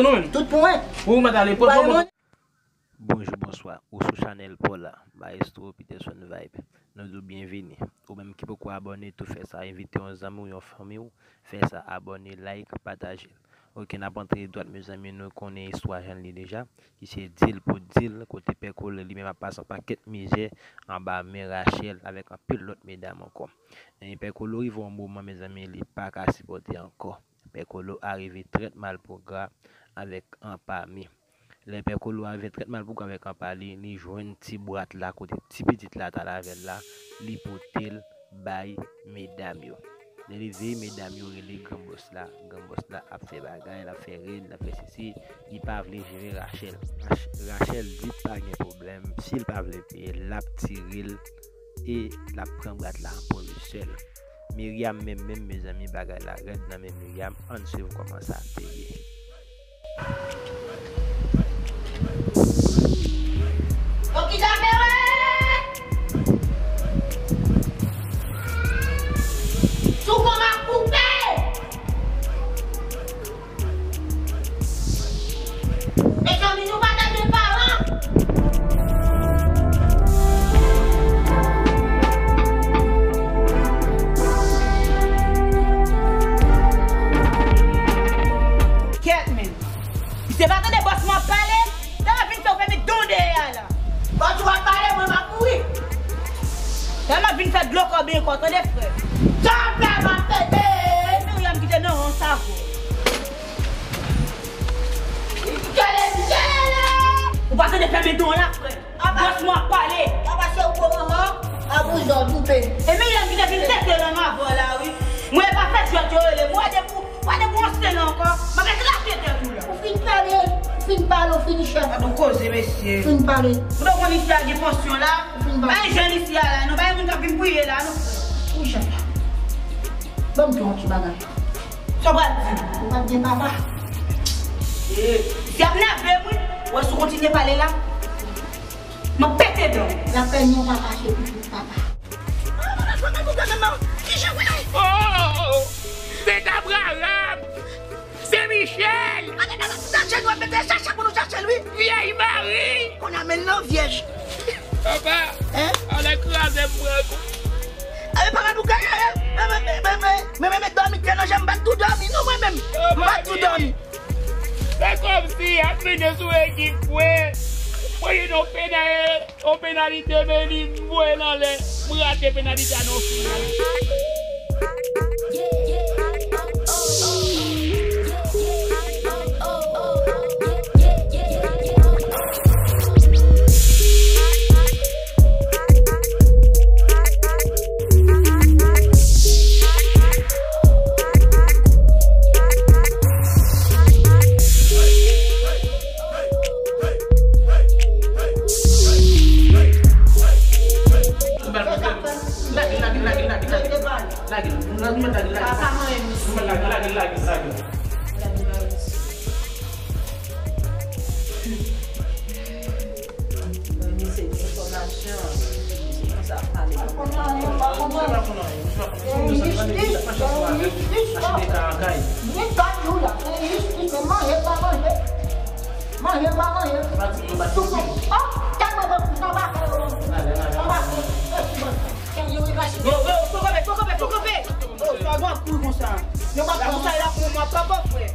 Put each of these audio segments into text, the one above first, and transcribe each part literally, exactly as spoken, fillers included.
Non, men. Tout pwen. Ou mèt ale, pran, pran. Bonjou, bonswa. Ou sou chanèl pa w la, Maestro Peterson Vibe. Nou di w byenvini. Ou menm ki poko abòne, tou fè sa. Envite yon zanmi w, yon fanmi w. Fè sa, abòne, like, pataje. Ok, n ap antre dwat, mezanmi, nou konnen istwa jan l ye deja, ki se Dil pou Dil, kote Pè Kolo li menm ap pase yon pakèt mizè anba men Rachel avèk anpil lòt medam ankò. E Pè Kolo rive yon moman, mezanmi, li pa ka sipòte ankò. Pè Kolo arive trè mal pwogra avèk anpami. Lè Pè Kolo a vin trè mal pwogram avèk anpami, li jwenn ti bwat la kote ti pitit la t al avè l la, li pote l bay medam yo. Lè li veye medam yo rele gran bòs la, gran bòs la ap fè bagay, l ap fè rèl, l ap fè sesi, li pa vle jere Rachel. Rach-, Rachel di pa gen pwoblèm, si l pa vle peye, l ap tire l e l ap pran bwat la pou li sèl. Myriam menm, menm, mezanmi, bagay la rèd nan men Myriam. Ann swiv kòman sa te ye. Bon, ki zafè w ye? Sou kòman koupe? Mezanmi, nou pa tande paran. Kèt, men. Misye pa tande bòs mwen ap pale. Sa w ap vin fè, ou fè met don dèyè a la. Bòs ou ap pale, mwen m ap mouri. Sa m ap vin fè dlo kò ben kò, tande frè. Sa w ap fè, m ap pete. Myriam kite nan rans avè w. Kele, kele. Ou pa tande fèmen don w la, frè. Bòs mwen ap pale. Apa se ou pran manman, a bouzò toupe. E Myriam kite vin tete lang avè w la, wi. Mwen e pa fè jwèt yo rele. Mwen de pou Ou pa depi w antre la ankò, m ap krache tèt ou la. Ou fin pale, ou fin pale, ou fin chèf. Gad yon koze, mesye. Fin pale. Ou ta konn isi a gen pansyon la. Ou fin pale. Pa gen jèn isi a la, non, pa gen moun k ap vin priye la, non. Ou chèf la. Ban m di w yon ti bagay. Sa w pral di m? Ou pa t gen papa. E, si ap nève m, wi. Ou wè si w kontinye pale la. M ap pete dan w. Lapèn nan pa fache pitit papa. Oh, se Abraham! Se Michel! Gade nan chache nou ap mete chache pou nou chache l, wi. Vyèj mari! Konn a men l nan vyèj. Papa, ale kraze m pran kou. Amen, papa, nou gaye, men, men, men, men, men, men, dòmi tè nan janm, m pa t tou dòmi, non, mwen menm. M pa t tou dòmi. Se kòmsi y ap vini sou ekip mwen. Mwen gen yon pena-, yon penalite, men li voye l anlè. Mwen rate penalite a nan final. Misye di enfòmasyon, misye konsa ap pale. Pa konn anyen, pa konn anyen. Enjistis, enjistis, oh. Mwen pa di w la, enjistis, men manje pa manje. Manje pa manje. Tou bon. Oh, tèlman bon, sa pa fè yo. Sa pa fè. Yo, yo, fò kanpe, fò kanpe, fò kanpe. Oh, sa gwa kou konsa. Yo pa konsa la pou mwen, papa, frè.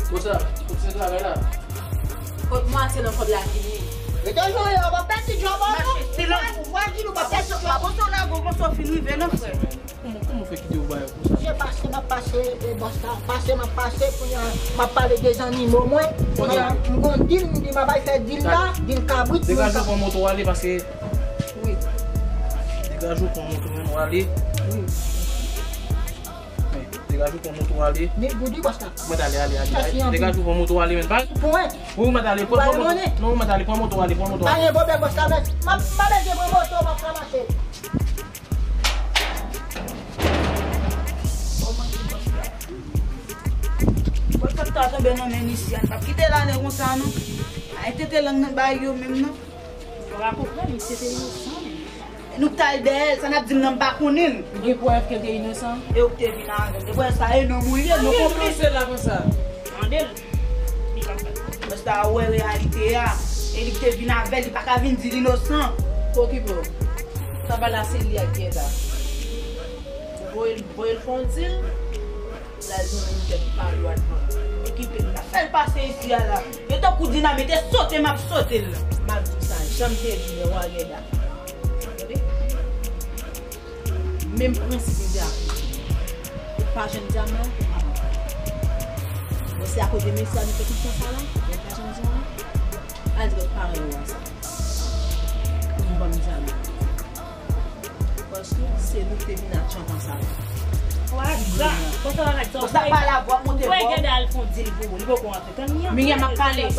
Konsa, kontinye travay la. Kot mwatye nan kòb la vini. Rete jwe, w ap pèdi djòb ou non. Ou pa di nou pa pèdi djòb. Konsa w lage w, konsa w fin rive non, frè. Kòman, kòman w fè kite w bay konsa? Misye pase, m ap pase, e bòs la pase, m ap pase, kounye a, m ap pale de zannimo mwen. Kounye a, m gon dil, m di m ap al fè dil la, dil kabrit. Degaje w pran moto w ale, paske. Wi. Degaje w pran moto w ale. Wi. Degaje w pran moto w ale. Mil goud wi, bòs la. Mwen ale, ale, ale. Degaje w pran moto w ale, men. Pa pwen. Wi, mwen ale, pran moto. Non, mwen ale, pran moto w ale, pran moto w ale. Pa gen pwoblèm, bòs la, men. M ap, m ap pran moto, m ap ranmase. Bòs la ta tonbe nan men misye a. N p ap kite l ale konsa, non. Ay, tete lang nan bay yo menm, non. Ou pa konprann, misye te inosan, men. Nou t al dèyè l, sa n ap di m nan m pa konnen l. Ou gen prèv ke l te inosan? E ou k te vin avè l. Gen prèv sa, e nonm ou ye, nou konplis. Tande l. Li p ap fè. Sa wè reyalite a. E li ki te vin avè l, li pa ka vin di l inosan. Okipe w. Sa pa la se li ak Gèda. Voye l, voye l fè yon dil. L al jwenn yon tèt pa lwa dvan. Okipe l la. Fè l pase isi a la. Yo tankou dinamit, e sote m ap sote l. M ap di w sa, jan m te di w, wa Gèda. Tande? Menm prensip li te aplike. Ou pa jwenn dyaman, ou pa pran. Bon, se akoz de mesye a nou te konn fè sa la, ou pa jwenn dyaman. Al di lòt paran yo a sa. Pou nou ban m dyaman. Paske se nou ki te vin ak chanpan sa la. Wada, bon, sa pa la di sa. Sa pa la vwa monte vwa. Mwen gen dal fon dil pou ou, li poko antre. Tann Miriam ap pale.